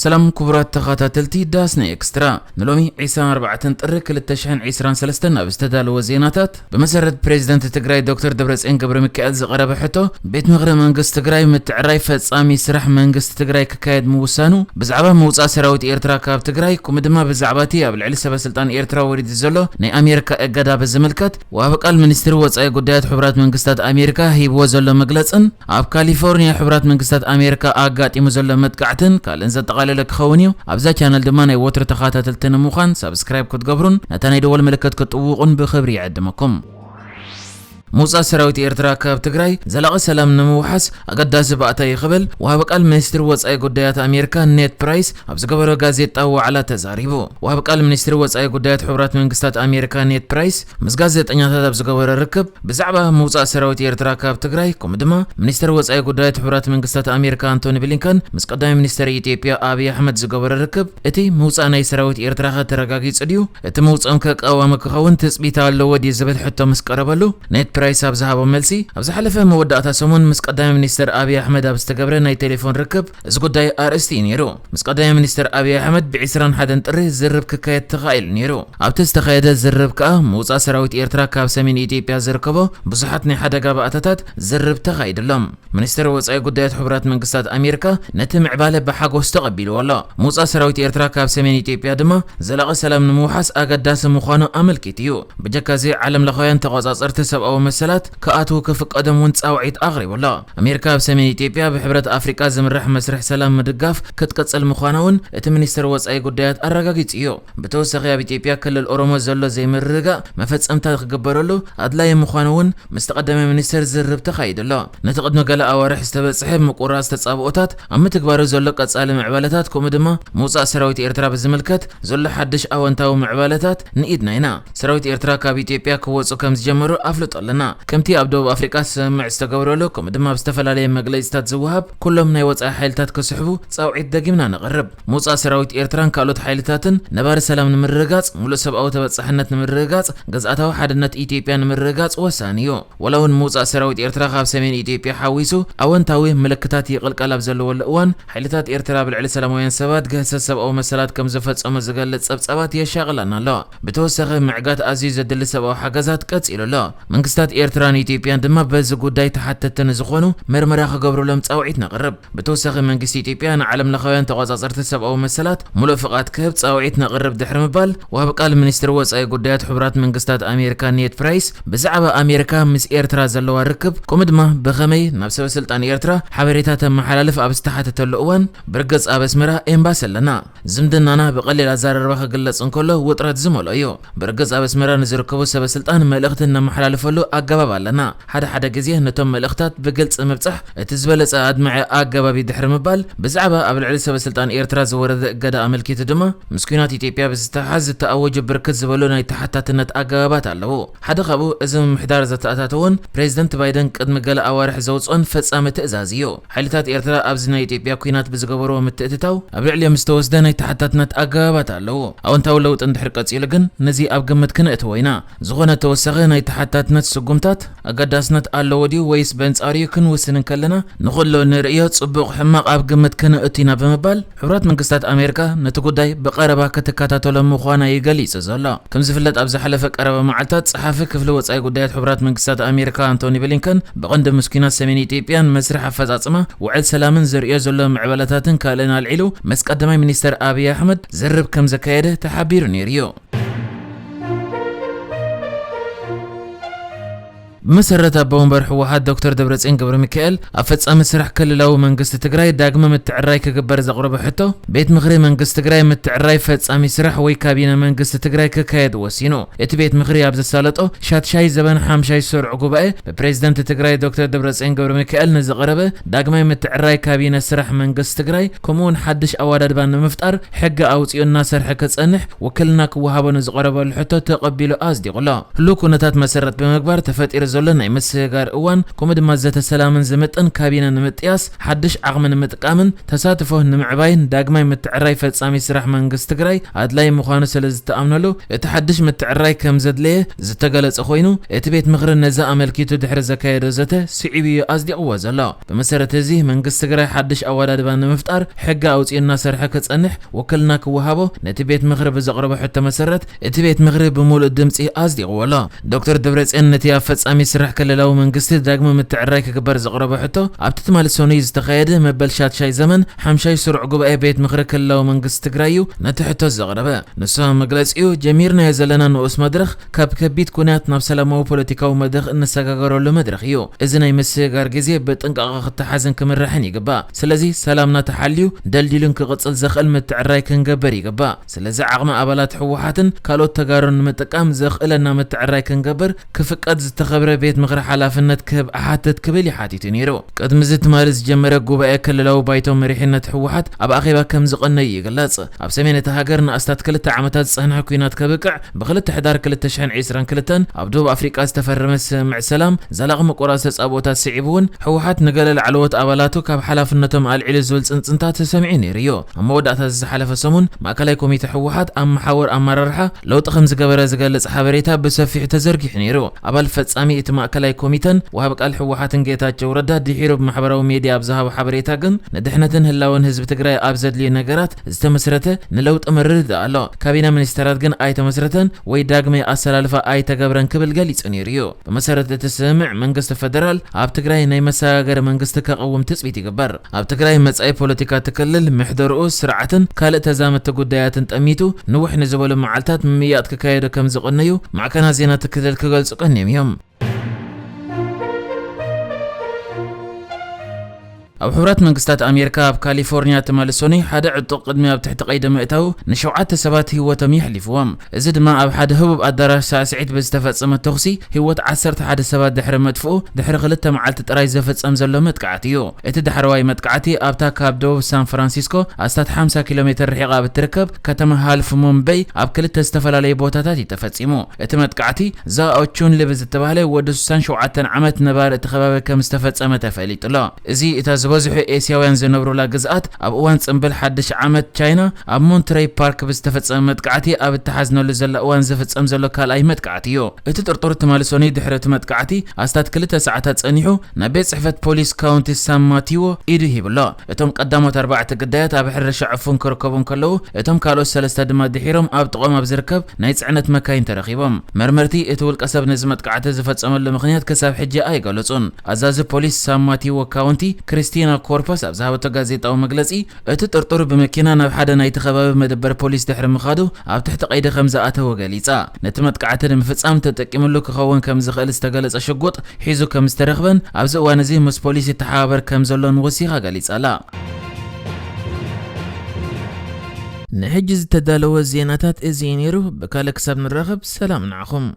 ሰላም ክቡራት ተኸታተልቲ ዳስና ኤክስትራ፣ ንሎሚ ዕስራን ኣርባዕተን ጥሪ ክልተ ሽሕን ዕስራን ሰለስተን ኣብ ዝተዳለወ ዜናታት፣ ብመሰረት ፕሬዚደንት ትግራይ ዶክተር ደብረጽዮን ገብረ ሚካኤል ዝቐረበ ሕቶ፣ ቤት ምኽሪ መንግስቲ ትግራይ ምትዕራይ ፈጻሚ ስራሕ መንግስቲ ትግራይ ክካየድ ምውሳኑ፣ ብዛዕባ ምውጻእ ሰራዊት ኤርትራ ካብ ትግራይ፣ ከምኡ ድማ ብዛዕባ እቲ ኣብ ልዕሊ ሰበ ስልጣን ኤርትራ ወሪዱ ዘሎ ናይ ኣሜሪካ እገዳ ብዝምልከት፣ ወሃቢ ቃል ሚኒስትሪ ወጻኢ ጉዳያት ሕቡራት መንግስታት ኣሜሪካ ሂብዎ ዘሎ መግለጽን፣ ኣብ ካሊፎርኒያ ሕቡራት መንግስታት ኣሜሪካ ኣጋጢሙ ዘሎ መጥቃዕትን ካልእን ዘጠቓለለ ክኸውን እዩ። ኣብዛ ቻነል ድማ ናይ ወትሩ ተኸታተልቲ ንምዃን ሳብስክራይብ ክትገብሩን ነታ ናይ ደወል ምልክት ክትጥውቑን ብኽብሪ ይዕድመኩም። ምውጻእ ሰራዊት ኤርትራ ካብ ትግራይ ዘላቒ ሰላም ንምውሓስ ኣገዳሲ ባእታ እዩ ክብል ወሃቢ ቃል ሚኒስትሪ ወጻኢ ጉዳያት ኣሜሪካ ኔድ ፕራይስ ኣብ ዝገበሮ ጋዜጣዊ ዋዕላ ተዛሪቡ። ወሃቢ ቃል ሚኒስትሪ ወጻኢ ጉዳያት ሕቡራት መንግስታት ኣሜሪካ ኔድ ፕራይስ ምስ ጋዜጠኛታት ኣብ ዝገበሮ ርክብ፣ ብዛዕባ ምውጻእ ሰራዊት ኤርትራ ካብ ትግራይ፣ ከምኡ ድማ ሚኒስትር ወጻኢ ጉዳያት ሕቡራት መንግስታት ኣሜሪካ ኣንቶኒ ብሊንከን ምስ ቀዳማይ ሚኒስትር ኢትዮጵያ ኣብይ ኣሕመድ ዝገበሮ ርክብ፣ እቲ ምውጻእ ናይ ሰራዊት ኤርትራ ከ ተረጋጊጹ ድዩ? እቲ ምውጽኦም ከ ቀዋሚ ክኸውን ትጽቢት ኣለዎ ድዩ ዝብል ሕቶ ምስ ቀረበሉ፣ ኔድ ፕራይስ ኣብ ዝሃቦ መልሲ፣ ኣብ ዝሓለፈ መወዳእታ ሰሙን ምስ ቀዳማይ ሚኒስትር ኣብይ ኣሕመድ ኣብ ዝተገብረ ናይ ቴሌፎን ርክብ፣ እዚ ጉዳይ ኣርእስቲ እዩ ነይሩ። ምስ ቀዳማይ ሚኒስትር ኣብይ ኣሕመድ ብዕስራን ሓደን ጥሪ ዝርርብ ክካየድ ተኻኢሉ ነይሩ። ኣብቲ ዝተኻየደ ዝርርብ ከኣ ምውጻእ ሰራዊት ኤርትራ ካብ ሰሜን ኢትዮጵያ ዝርከቦ ብዙሓት ናይ ሓደጋ ባእታታት ዝርርብ ተኻይድሎም። ሚኒስትር ወጻኢ ጉዳያት ሕቡራት መንግስታት ኣሜሪካ ነቲ ምዕባለ ብሓጎስ ተቐቢልዎ ኣሎ። ምውጻእ ሰራዊት ኤርትራ ካብ ሰሜን ኢትዮጵያ ድማ ዘላቒ ሰላም ንምውሓስ ኣገዳሲ ምዃኑ ኣመልኪቱ እዩ። ብጀካ እዚ፣ ዓለም ለኻውያን ተቖጻጸርቲ ሰብኣዊ መሰላት ክኣትዉ ክፍቀዶም እውን ጻውዒት ኣቕሪቡ ኣሎ። ኣሜሪካ ኣብ ሰሜን ኢትዮጵያ ብሕብረት ኣፍሪቃ ዝምራሕ መስርሕ ሰላም ምድጋፍ ክትቅጽል ምዃና እውን እቲ ሚኒስትር ወጻኢ ጉዳያት ኣረጋጊጹ እዩ። ብተወሳኺ፣ ኣብ ኢትዮጵያ ክልል ኦሮሞ ዘሎ ዘይምርግጋእ መፈጸምታ ክግበረሉ ኣድላዪ ምዃኑ እውን ምስቲ ቀዳማይ ሚኒስትር ዝርርብ ተኻይዱ ኣሎ። ነቲ ቅድሚ ገለ ኣዋርሕ ዝተበጽሐ ምቁራጽ ተጻብኦታት ኣብ ምትግባሩ ዘሎ ቀጻሊ ምዕባለታት፣ ከምኡ ድማ ምውጻእ ሰራዊት ኤርትራ ብዝምልከት ዘሎ ሓድሽ ኣወንታዊ ምዕባለታት ንኢድና ኢና። ሰራዊት ኤርትራ ካብ ኢትዮጵያ ክወጹ ከም ዝጀመሩ ኣፍልጦ ኣለና። ከምቲ ኣብ ደቡብ ኣፍሪቃ ስምምዕ ዝተገብረሉ፣ ከምኡ ድማ ኣብ ዝተፈላለየ መግለጺታት ዝወሃብ፣ ኩሎም ናይ ወጻኢ ሓይልታት ክስሕቡ ጻውዒት ደጊምና ነቕርብ። ምውጻእ ሰራዊት ኤርትራን ካልኦት ሓይልታትን ነባሪ ሰላም ንምርግጋጽ፣ ሙሉእ ሰብኣዊ ተበጻሕነት ንምርግጋጽ፣ ግዝኣታዊ ሓድነት ኢትዮጵያ ንምርግጋጽ ወሳኒ እዩ። ዋላ እውን ምውጻእ ሰራዊት ኤርትራ ካብ ሰሜን ኢትዮጵያ ሓዊሱ ኣወንታዊ ምልክታት ይቕልቀል ኣብ ዘለወሉ እዋን፣ ሓይልታት ኤርትራ ኣብ ልዕሊ ሰላማውያን ሰባት ግህሰት ሰብኣዊ መሰላት ከም ዝፈጸሙ ዝገልጽ ጸብጻባት የሻቕላና ኣሎ። ብተወሳኺ፣ ምዕጋት ኣዝዩ ዘድሊ ሰብኣዊ ሓገዛት ቀጺሉ ኣሎ። መንግስታት ኤርትራን ኢትዮጵያን ድማ በዚ ጉዳይ ተሓተትቲ ንዝኾኑ መርመራ ክገብሩሎም ጻውዒት ነቕርብ። ብተወሳኺ፣ መንግስቲ ኢትዮጵያ ንዓለም ለኻውያን ተቖጻጸርቲ ሰብኣዊ መሰላት ሙሉእ ፍቓድ ክህብ ጻውዒት ነቕርብ ድሕሪ ምባል፣ ወሃቢ ቃል ሚኒስትሪ ወጻኢ ጉዳያት ሕቡራት መንግስታት ኣሜሪካ ኔድ ፕራይስ ብዛዕባ ኣሜሪካ ምስ ኤርትራ ዘለዋ ርክብ፣ ከምኡ ድማ ብኸመይ ናብ ሰበ ስልጣን ኤርትራ ሓበሬታ ተመሓላልፍ ኣብ ዝተሓተተሉ እዋን፣ ብርግጽ ኣብ ኣስመራ ኤምባሲ ኣለና። ዝምድናና ብቐሊል ኣዘራርባ ክግለጽ እንከሎ ውጥረት ዝመልኦ እዩ። ብርግጽ ኣብ ኣስመራ ንዝርከቡ ሰበ ስልጣን መልእኽቲ እነመሓላልፈሉ ኣገባብ ኣለና። ሓደ ሓደ ግዜ ነቶም መልእኽታት ብግልጺ ምብጻሕ እቲ ዝበለጸ ኣድማዒ ኣገባብ እዩ ድሕሪ ምባል፣ ብዛዕባ ኣብ ልዕሊ ሰበ ስልጣን ኤርትራ ዝወረደ እገዳ ኣመልኪቱ ድማ፣ ምስ ኲናት ኢትዮጵያ ብዝተሓሓዝ ዝተኣወጁ ብርክት ዝበሉ ናይ ተሓታትነት ኣገባባት ኣለዉ። ሓደ ካብኡ፣ እዚ ምምሕዳር ዘተኣታተዎን ፕሬዚደንት ባይደን ቅድሚ ገለ ኣዋርሕ ዘውጽኦን ፈጻሚ ትእዛዝ እዩ። ሓይልታት ኤርትራ ኣብዚ ናይ ኢትዮጵያ ኲናት ብዝገበርዎ ምትእትታው፣ ኣብ ልዕሊኦም ዝተወስደ ናይ ተሓታትነት ኣገባባት ኣለዉ። ኣወንታዊ ለውጢ እንድሕር ቀጺሉ ግን፣ ነዚ ኣብ ግምት ክነእትዎ ኢና። ዝኾነ ተወሳኺ ናይ ተሓታትነት ስጉምታት ኣገዳስነት ኣለዎ ድዩ ወይስ በንጻሩ እዩ ክንውስን እንከለና፣ ንኹሉ ንርእዮ፣ ጽቡቕ ሕማቕ ኣብ ግምት ክነእቱ ኢና ብምባል፣ ሕቡራት መንግስታት ኣሜሪካ ነቲ ጉዳይ ብቐረባ ክትከታተሎ ምዃና እዩ ገሊጹ ዘሎ። ከም ዝፍለጥ፣ ኣብ ዝሓለፈ ቀረባ መዓልታት፣ ጸሓፊ ክፍሊ ወጻኢ ጉዳያት ሕቡራት መንግስታት ኣሜሪካ ኣንቶኒ ብሊንከን ብቐንዱ ምስ ኲናት ሰሜን ኢትዮጵያን መስርሕ ኣፈጻጽማ ውዕል ሰላምን ዘርእዮ ዘሎ ምዕባለታትን ካልእን ኣልዒሉ ምስ ቀዳማይ ሚኒስተር ኣብይ ኣሕመድ ዝርርብ ከም ዘካየደ ተሓቢሩ ነይሩ እዩ። ብመሰረት ኣቦ ወንበር ህወሓት ዶክተር ደብረጽዮን ገብረ ሚካኤል፣ ኣብ ፈጻሚ ስራሕ ክልላዊ መንግስቲ ትግራይ ዳግመ ምትዕራይ ክግበር ዘቕረቦ ሕቶ፣ ቤት ምኽሪ መንግስቲ ትግራይ ምትዕራይ ፈጻሚ ስራሕ ወይ ካቢነ መንግስቲ ትግራይ ክካየድ ወሲኑ። እቲ ቤት ምኽሪ ኣብ ዘሳለጦ ሻትሻይ ዘበን ሓምሻይ ስሩዕ ጉባኤ፣ ብፕሬዚደንት ትግራይ ዶክተር ደብረጽዮን ገብረ ሚካኤል ንዝቐረበ ዳግማይ ምትዕራይ ካቢነ ስራሕ መንግስቲ ትግራይ፣ ከምኡውን ሓድሽ ኣወዳድባ ንምፍጣር ሕጊ ኣውጺኡ እናሰርሐ ክጸንሕ ውክልና ክወሃቦ ንዝቐረበሉ ሕቶ ተቐቢሉ ኣጽዲቑ ኣሎ። ህሉው ኩነታት መሰረት ብምግባር ተፈጢሩ ዘሎ ናይ ምስግጋር እዋን፣ ከምኡ ድማ ዘተ ሰላምን ዝምጥን ካቢነ ንምጥያስ፣ ሓድሽ ዓቕሚ ንምጥቃምን ተሳትፎ ንምዕባይን ዳግማይ ምትዕራይ ፈጻሚ ስራሕ መንግስቲ ትግራይ ኣድላይ ምዃኑ ስለ ዝተኣምነሉ፣ እቲ ሓድሽ ምትዕራይ ከም ዘድለየ ዝተገለጸ ኮይኑ፣ እቲ ቤት ምኽሪ ነዚ ኣመልኪቱ ድሕሪ ዘካየዶ ዘተ ስዒቡ እዩ ኣጽዲቕዎ ዘሎ። ብመሰረት እዚ፣ መንግስቲ ትግራይ ሓድሽ ኣወዳድባ ንምፍጣር ሕጊ ኣውጺኡ እናሰርሐ ክጸንሕ ውክልና ክወሃቦ ነቲ ቤት ምኽሪ ብዘቕረቦ ሕቶ መሰረት፣ እቲ ቤት ምኽሪ ብምሉእ ድምጺ ኣጽዲቕዎ ኣሎ። ዶክተር ደብረጽዮን ነቲ ኣብ ፈጻሚ ስራሕ ክልላዊ መንግስቲ ዳግመ ምትዕራይ ክግበር ዘቕረቦ ሕቶ፣ ኣብቲ ትማሊ ሰኑይ ዝተኻየደ መበል ሻድሻይ ዘመን ሓምሻይ ስሩዕ ጉባኤ ቤት ምኽሪ ክልላዊ መንግስቲ ትግራይ እዩ ነቲ ሕቶ ዘቕረበ። ንሱ ኣብ መግለጺኡ፣ ጀሚርናዮ ዘለና ንኡስ መድረኽ ካብ ከቢድ ኩናት ናብ ሰላማዊ ፖለቲካዊ መድረኽ እንሰጋገረሉ መድረኽ እዩ። እዚ ናይ ምስግጋር ግዜ ብጥንቃቐ ክተሓዝን ክምራሕን ይግባእ። ስለዚ ሰላምና ተሓልዩ ደልዲሉን ክቕጽል ዘኽእል ምትዕራይ ክንገብር ይግባእ። ስለዚ ዓቕሚ ኣባላት ህወሓትን ካልኦት ተጋሩን ንምጥቃም ዘኽእለና ምትዕራይ ክንገብር ክፍቀድ ዝተኸብረ ቤት ምኽሪ ሓላፍነት ክህብ እሓትት ክብል እዩ ሓቲቱ ነይሩ። ቅድሚ እዚ ትማሊ ዝጀመረ ጉባኤ ክልላዊ ባይቶ መሪሕነት ህወሓት ኣብ ኣኼባ ከም ዝቐነዩ ይግለጽ። ኣብ ሰሜን እታ ሃገር ንኣስታት ክልተ ዓመታት ዝጸንሐ ኲናት ከብቅዕ ብክልተ ሕዳር ክልተ ሽሕን ዕስራን ክልተን ኣብ ደቡብ ኣፍሪቃ ዝተፈረመ ስምምዕ ሰላም ዘላቒ ምቁራጽ ተጻብኦታት ስዒቡ እውን ህወሓት ንገለ ላዕለዎት ኣባላቱ ካብ ሓላፍነቶም ኣልዒሉ ዝብል ጽንጽንታ ተሰሚዑ ነይሩ እዩ። ኣብ መወዳእታ እዚ ዝሓለፈ ሰሙን ማእከላይ ኮሚተ ህወሓት ኣብ መሓውር ኣመራርሓ ለውጢ ከም ዝገበረ ዝገልጽ ሓበሬታ ብሰፊሑ ተዘርጊሑ ነይሩ። ኣባል ፈጻሚ እቲ ማእከላይ ኮሚተን ወሃቢ ቃል ህወሓትን ጌታቸው ረዳ ድሒሩ ብማሕበራዊ ሜድያ ኣብ ዝሃቦ ሓበሬታ ግን ንድሕነትን ህላወን ህዝቢ ትግራይ ኣብ ዘድልዩ ነገራት ዝተመስረተ ንለውጢ ምርድዳእ ኣሎ። ካቢነ ሚኒስተራት ግን ኣይተመስረተን ወይ ዳግመ ኣሰላልፋ ኣይተገብረን ክብል ገሊጹ ነይሩ እዩ። ብመሰረት እቲ ስምምዕ መንግስቲ ፈደራል ኣብ ትግራይ ናይ መሰጋገሪ መንግስቲ ከቐውም ትጽቢት ይግበር። ኣብ ትግራይ መጻኢ ፖለቲካ እቲ ክልል፣ ምሕደርኡ፣ ስርዓትን ካልእ ተዛመድቲ ጉዳያትን ጠሚቱ ንውሕ ንዝበሉ መዓልታት ምምይያጥ ክካየዱ ከም ዝቐነዩ ማዕከናት ዜና እቲ ክልል ክገልጹ ቀንዮም እዮም። ኣብ ሕቡራት መንግስታት ኣሜሪካ ኣብ ካሊፎርኒያ ትማሊ ሰኑይ ሓደ ዕጡቕ ቅድሚ ኣብ ትሕቲ ቀይዲ ምእታዉ ንሸውዓተ ሰባት ህይወቶም የሕሊፍዎም። እዚ ድማ ኣብ ሓደ ህቡብ ኣዳራሽ ሳዕስዒት ብዝተፈጸመ ተኹሲ ህይወት ዓሰርተ ሓደ ሰባት ድሕሪ ምጥፍኡ ድሕሪ ክልተ መዓልቲ ጥራይ ዝፍጸም ዘሎ መጥቃዕቲ እዩ። እቲ ዳሕረዋይ መጥቃዕቲ ኣብታ ካብ ደቡብ ሳን ፍራንሲስኮ ኣስታት ሓምሳ ኪሎ ሜትር ርሒቓ ብትርከብ ከተማ ሃልፍ ሙን በይ ኣብ ክልተ ዝተፈላለዩ ቦታታት እዩ ተፈጺሙ። እቲ መጥቃዕቲ ዛኦ ቹን ሊ ብዝተባህለ ወዲ ሱሳን ሸውዓተን ዓመት ነባሪ እቲ ከባቢ ከም ዝተፈጸመ ተፈሊጡ ኣሎ። እዚ እታ ዝበዝሑ ኤስያውያን ዝነብሩላ ግዝኣት ኣብ እዋን ጽምብል ሓድሽ ዓመት ቻይና ኣብ ሞንትረይ ፓርክ ብዝተፈጸመ መጥቃዕቲ ኣብ እተሓዝነሉ ዘላ እዋን ዝፍጸም ዘሎ ካልኣይ መጥቃዕቲ እዩ። እቲ ጥርጡር ትማሊ ሰኑይ ድሕሪ እቲ መጥቃዕቲ ኣስታት ክልተ ሰዓታት ጸኒሑ ናብ ቤት ጽሕፈት ፖሊስ ካውንቲ ሳን ማቲዎ ኢዱ ሂቡ ኣሎ። እቶም ቀዳሞት ኣርባዕተ ግዳያት ኣብ ሕርሻ ዕፉን ክርከቡ እንከለዉ፣ እቶም ካልኦት ሰለስተ ድማ ድሒሮም ኣብ ጥቖም ኣብ ዝርከብ ናይ ጽዕነት መካይን ተረኺቦም። መርመርቲ እቲ ውልቀ ሰብ ነዚ መጥቃዕቲ ዝፈጸመሉ ምኽንያት ክሳብ ሕጂ ኣይገለጹን። ኣዛዚ ፖሊስ ሳን ማቲዎ ካውንቲ ክሪስቲና ኮርፖስ ኣብ ዝሃበቶ ጋዜጣዊ መግለጺ፣ እቲ ጥርጡር ብመኪና ናብ ሓደ ናይቲ ከባቢ መደበር ፖሊስ ድሕሪ ምኻዱ ኣብ ትሕቲ ቀይዲ ከም ዝኣተወ ገሊጻ። ነቲ መጥቃዕቲ ንምፍጻም ተጠቂምሉ ክኸውን ከም ዝኽእል ዝተገለጸ ሽጉጥ ሒዙ ከም ዝተረኽበን ኣብዚ እዋን እዚ ምስ ፖሊስ ይተሓባበር ከም ዘሎን ወሲኻ ገሊጻ'ላ። ንሕጂ ዝተዳለወ ዜናታት እዚ እዩ ነይሩ። ብካልእ ክሳብ ንራኸብ ሰላም ንዓኹም።